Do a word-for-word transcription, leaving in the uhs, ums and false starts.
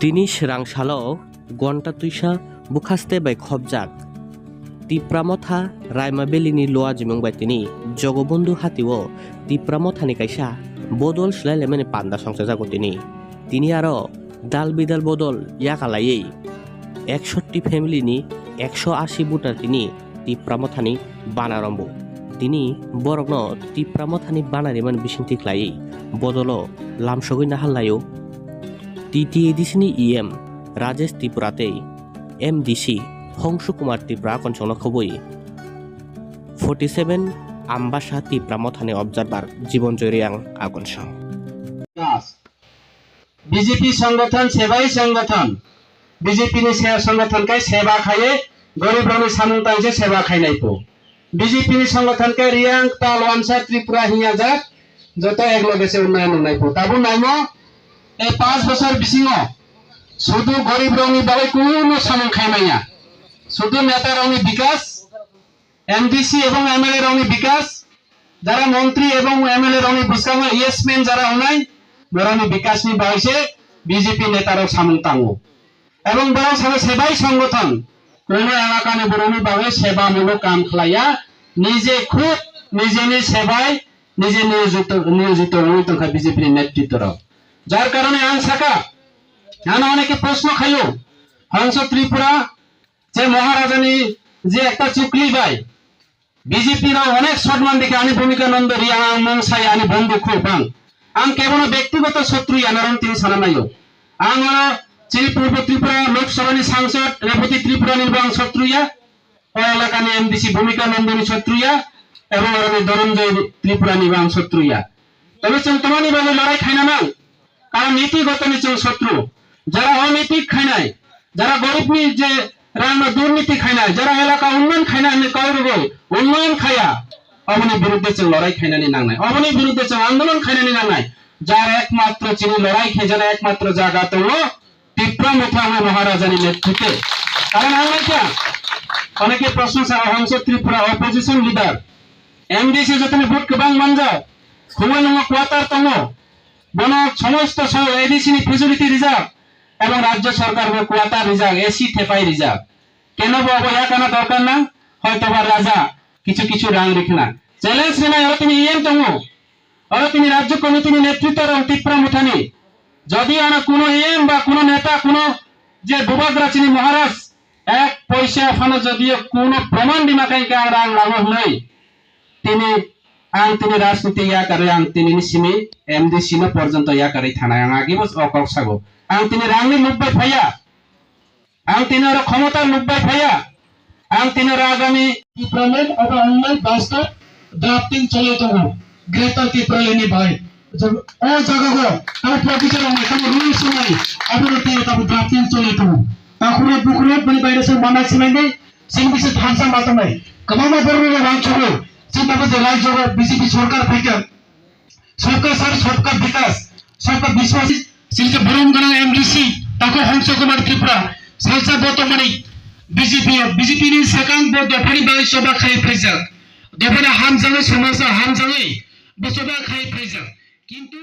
Tini swrang salo gonta twisa bwkhaste bai khopjak. Tipra Motha Raima Valley ni Loa Jimung bai tini Jogobondhu hati o Tipra Motha ni kaisa bodol swlai laimani panda songchajago tini. Tini aro dal bidal bodol yakalaiwi eksoti family ni ekso asi voter tini Tipra Mothani bana rombo. Tini borokno Tipra Mothani bana rimani bisingtwi khlaiwi bodolo lamsogwi nahal laio. T T A D C ni E M Rajesh Tripura tei M D C Hongsu Kumar Tripura akonsongno khobwi forty seven Ambasa Tipra Mothani observer Jibanjoy Reang akonsong. B J P সংগঠন, সেবাই সংগঠন। B J P ni se-, সংগঠন kai seba khaiye, gorib rokni samung tangse seba khainai po. B J P ni সংগঠন kai Riang, Tal, Wansa, Tripura hinya jak, joto ek loge se unnayon wngnai po. Tabu naimo, ei panch bochor bisingo, sudu gorib rokni bagwi kuno samung khaimanya. Sudu neta rokni bikas, M D C ebong M L A rokni bikas, jara montri ebong M L A rokni bwskango yes man jara wngnai, borokni bikasni bagwi se B J P neta rok samung tango. Ebong borok sabo sebai songothon, kuno elakani borokni bagwi sebamulok kam khlaiya, nije khud nijeni sebai, nije niyojito, niyojito wngwi tongkha B J P ni netritto rok. Jar karone ang saka, ano oneke proshno khaio, Hongso Tripura, je Maharajani je ekta chukli bai B J P rok onek sotman dikhe ani bhumika nondo riya ang mung sai ani bondhu khub ang. Ang kebono bektigoto sotru ya naron tini sana naio. Ang oro chini Purbo Tripura Lok Sabha ni sangsad Reboti Tripura ni bo ang sotru ya. O elakani M D C Bhumika Nandoni sotru ya, ebong oroni Dhananjay Tripurani bo ang sotru ya. Tobe chwng tomani bagwi lorai khaina nang, karon niti gotoni chwng sotru. Jara oniti khainai, jara goribni je rangno durniti khainai, jara elaka unnoyon khainai hinwi kok rwgwi unnoyon khaya, oboni birudde chwng lorai khainani nangnai. Oboni birudde chwng andolon khainani nangnai. Jar ekmatro chini lorai khaijana ekmatro jaga tongo, Tipra Motha Maharajani netritwe. Karon ang naikha, oneke proshno sa Hongso Tripura opposition leader, M D C jotoni vote kwbang manjak, Khumulwngo quarter tongo, bono somosto so A D C ni facility rijak, ebong rajya sarkar bo quarter rijak, A C thepai rijak. Keno bo obo yakana dorkar na, hoyto ba raja kichu kichu rang rikhna. Challenge rinai oro tini E M tongo. Oro tini Rajya Committee ni netritto rok Tipra Mothani. Jodi ano kuno E M ba kuno neta, kuno je Bubagra chini Maharaj ek poisa phano jodi kuno proman rima khe ang rang nango hwnwi, tini ang tini rajniti yakarwi ang tini ni simi M D C no porjonto yakarwi thanai ang agi bo o kok sago. Ang tini rangni luk bai phaiya. Ang tini oro khomota lukbai phaiya. Ang tini oro agami Tipraland obo wngnai bastop drafting cholai tongo. Greater Tipraland ni bai. O jaga go tamo provision wngnai, tamo rules wngnai, abono tei tamo drafting cholai tongo. Takhurok bukhurok bini baire se manai sinai nai, sini bisi thansa ma tongnai. Kwbangma borok rok rang chogo. Sini tamo je raijo B J P sorkar phaikha. Sabka Saath, Sabka Vikas, Sabka Vishwas, sini je borom ganang M D C, tako Hongso Kumar Tripura, salsa bo tongmani B J P o, B J P ni sakang bo dophani bagwi choba khai phaijak. Dophani hamjagwi, somajno hamjagwi bo choba khai phaijak. Kintu